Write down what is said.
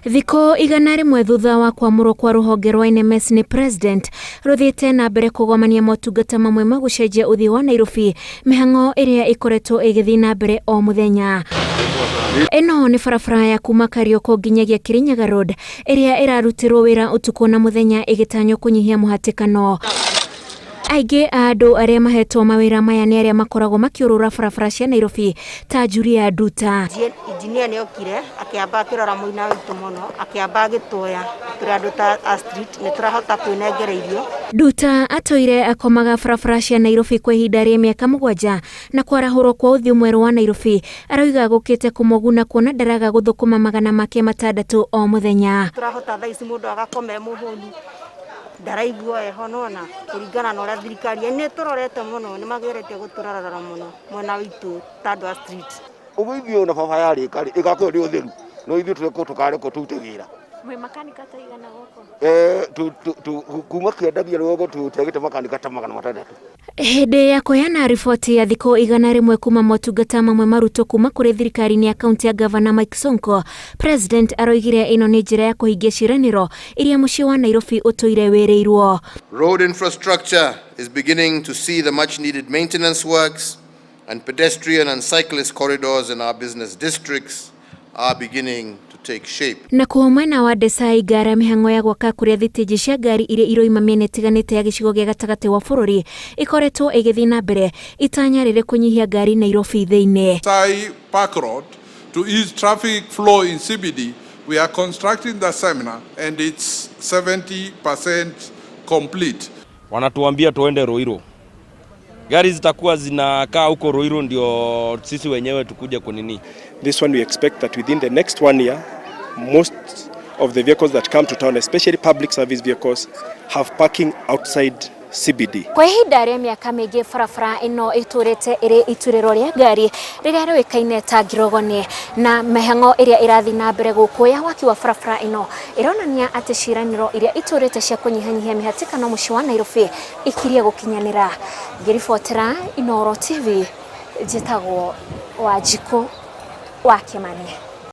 Thikũ 100 thutha wa kwamũrwo kwa rũhonge rwa NMS nĩ President, rũthiĩte na mbere kũgomania motungata mamwe ma gũcenjia ũthiũ wa Nairobi, mĩhang'o ĩrĩa ĩkoretwo ĩgĩthiĩ na mbere o mũthenya. Ĩno nĩ barabara ya kuma Karioko nginyagia Kirinyaga Road ĩrĩa ĩrarutĩrwo wĩra ũtukũ na mũthenya ĩgĩtanywo kũnyihia mũhatĩkano. Aingĩ a andũ arĩa mahetwo mawĩra maya nĩ arĩa makoragwo makĩũrũra barabara cia Nairobi ta Julia Nduta. Engineer nĩ okire akĩamba akĩrora mũina witũ mũno, akĩamba agĩtuoya tũrĩ andũ ta a street nĩ tũrahota kwĩnengera irio. Nduta atũire akomaga barabara cia Nairobi kwa ihinda rĩa mĩaka 7 na kwarahũrwo kwa ũthiũ mwerũ wa Nairobi aroiga gũkĩte kũmũguna kuona ndaraga gũthũkũma 600 o mũthenya. Tũrahota thaa ici mũndũ agakoma e mũhũnu, ndaraigua heho nona kũringana na ũrĩa thirikari nĩ tũrorete mũno, nĩ mageretie gũtũrorarora mũno mwena witũ ta andũ a street. Ũguo ithuĩ ona baba yarĩka rĩ, ĩgakorwo nĩ ũtheru, no ithuĩ tũrekwo tũkarekwo tũrute wĩra. Mwĩ makanika ta igana gũkũ? Kuma kĩanda nginya rũgongo tũtegete makanika ta 600. Hĩndĩ ya kũheana riboti ya thikũ 100 kuma motungata mamwe marutwo kuma kũrĩ thirikari-inĩ ya kaunti ya Gavana Mike Sonko, President aroigire ĩno nĩ njĩra ya kũhingia ciĩranĩro iria mũciĩ wa Nairobi ũtũire wĩrĩirwo. Road infrastructure is beginning to see the much needed maintenance works, and pedestrian and cyclist corridors in our business districts are beginning to take shape. Nakuo mwena wa Desai Ngara mĩhang'o ya gwaka kũrĩa thitĩnji cia ngari iria iroima mĩena ĩtiganĩte ya gĩcigo gĩa gatagatĩ wa bũrũri ikoretwo ĩgĩthiĩ na mbere itanya rĩrĩ kũnyihia ngari Nairobi thĩinĩ. Desai Park Road to ease traffic flow in CBD, we are constructing the seminar and it's 70% complete. Wanatuambia tuende Ruiru. Gari zitakuwa zinakaa huko Ruiru ndio sisi wenyewe tukuje kunini. This one we expect that within the next 1 year, most of the vehicles that come to town, especially public service vehicles, have parking outside CBD. Kwa ihinda rĩa mĩaka mĩingĩ barabara ĩno ĩtũrĩte ĩrĩ iturĩro rĩa ngari rĩrĩa rĩũĩkaine ta Ngirogoni, na mĩhang'o ĩrĩa ĩrathiĩ na mbere gũkũ ya waki wa barabara ĩno ĩronania atĩ ciĩranĩro iria itũrĩte cia kũnyihanyihia mĩhatĩkano mũciĩ wa Nairobi ikirie gũkinyanĩra. Ngĩribotera Inooro TV, njĩtagwo Wanjikũ wa Kĩmani.